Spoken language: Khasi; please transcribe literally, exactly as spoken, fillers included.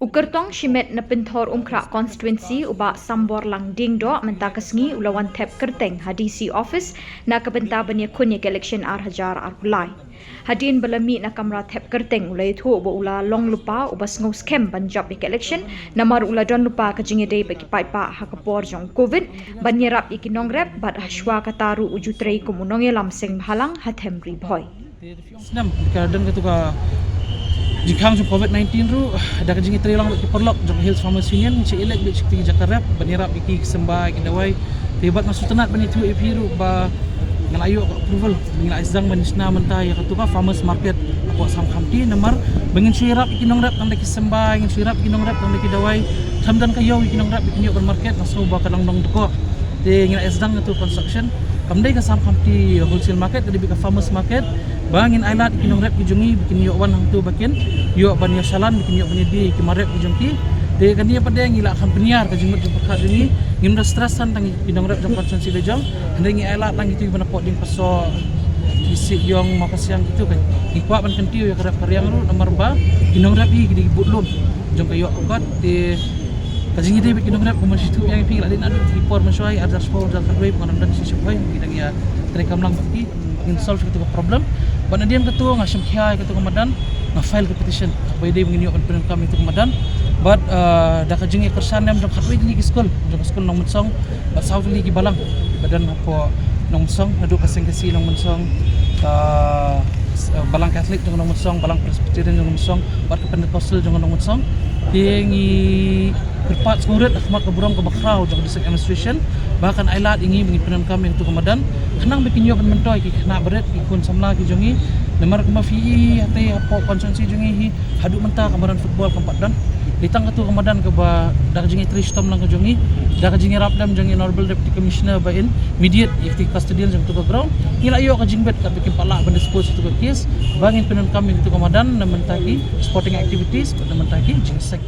U kyrtong shimet na Pynthorumkhrah constituency u Bah Samborlang Diengdoh mynta ka sngi u la wan thep kyrteng ha D C office na ka bynta ban ïakhun ïa ka election ar hajar arphew lai. Hadien ba la mih na kamra thep kyrteng u la ïathuh ba u la long lypa uba sngewskhem ban jop ïa ka election namar u la don lypa ka jingïadei bad ki paidbah ha ka por jong u Covid ban ïarap ïa ki nongrep bad hashwa kata ruh u ju trei kum u nongïalam seng bhalang ha them Ri Bhoi. Snem ka don katu ka jingkhang jong Covid nineteen ruh, da ka jingïatrei lang bad ki paralok jong Hills Farmers Union, ngi shu ïaleit beit sha kiti ki jaka rep ban ïarap ïa ki, ki symbai, ki dawai. Te bad nga sngewtynnat ban ïathuh ïa phi ruh ba nga la ïoh ka approval, nga la ïa sdang ban ïa shna mynta ïa katu ka farmers market hapoh Sam Khamti, namar ba ngin shu ïarap ïa ki nongrep tang da ki symbai, ngin shu ïarap ïa ki nongrep tang da ki dawai. Khlem don ka ïew ïa ki nongrep ba kin ïoh ban market, nga sngew ba ka dang dong dkoh. Te ngi la ïa sdang katu construction. Kam dei ka Sam Khamti wholesale market, ka dei beit ka farmers market. Ba ngin ailad ïa ki nongrep ki jong ngi ba kin ïoh wan hangtu ba kin ïoh ban ïa shalan, ba kin ïoh ban ïa die ïa ki marep ki jong ki. Te kane pat de ngi la kham pynïar ka jingmut jingpyrkhat jong ngi. Ngim da stress san tang ïa ki nongrep jong constituency la jong. Hynrei ngi ailad lang ïa kitu ban hapoh Diengpasoh, ki Sieiong, Mawkasiang kitu kan. Ngi kwah ban kyntiew ïa ka rep ka riang ruh namar ba ki nongrep hi ki dei ki budlum jong ka ïoh ka kot. Te ka jingïadei bad ki nongrep kumba shu ïathuh ïa phi, la dei naduh ki por mynshuwa, ar hajar shiphew, ar hajar khatwei, ba nga dang don shisha Ri Bhoi, ngi dang ïa treikam lang bad ki, ngin solve katu ka problem. Bad nadien katu nga shim khia ïa katu ka madan, nga file ka petition ba dei ba ngin ïoh ban pyndonkam ïa katu ka madan. Bad, eh, da ka jingïakyrshan lem jong khatwei tylli ki skul, jong ka skul Nongmynsong bad saw tylli ki balang ba don hapoh Nongmynsong, naduh ka Saint Casey Nongmynsong, ka, eh, Balang Catholic jong Nongmynsong, Balang Presbyterian jong Nongmynsong bad ka Pentecostal jong Nongmynsong. Te ngi kyrpad sngewrit ha khmat ka burom kaba khraw jong ka District Administration ba kan ailad ïa ngi ba ngin pyndonkam ïa katu ka madan, khnang ba kin ïoh ban myntoi ki khynnah barit, ki khun samla ki jong ngi. Namar kumba phi i, hangtei hapoh constituency jong ngi hi, haduh mynta ka madan football kam pat don. Dei tang katu ka madan kaba da ka jingïatrei shitom lang ka jong ngi, da ka jingïarap lem jong ngi Honorable Deputy Commissioner ba in mediate ïa katu ka custodian jong katu ka ground, ngi la ïoh ka jingbit kaba kim pat lah ban dispose ïa katu ka case, ba ngin pyndonkam ïa katu ka madan na bynta ki sporting activities bad na bynta ki jingïaseng.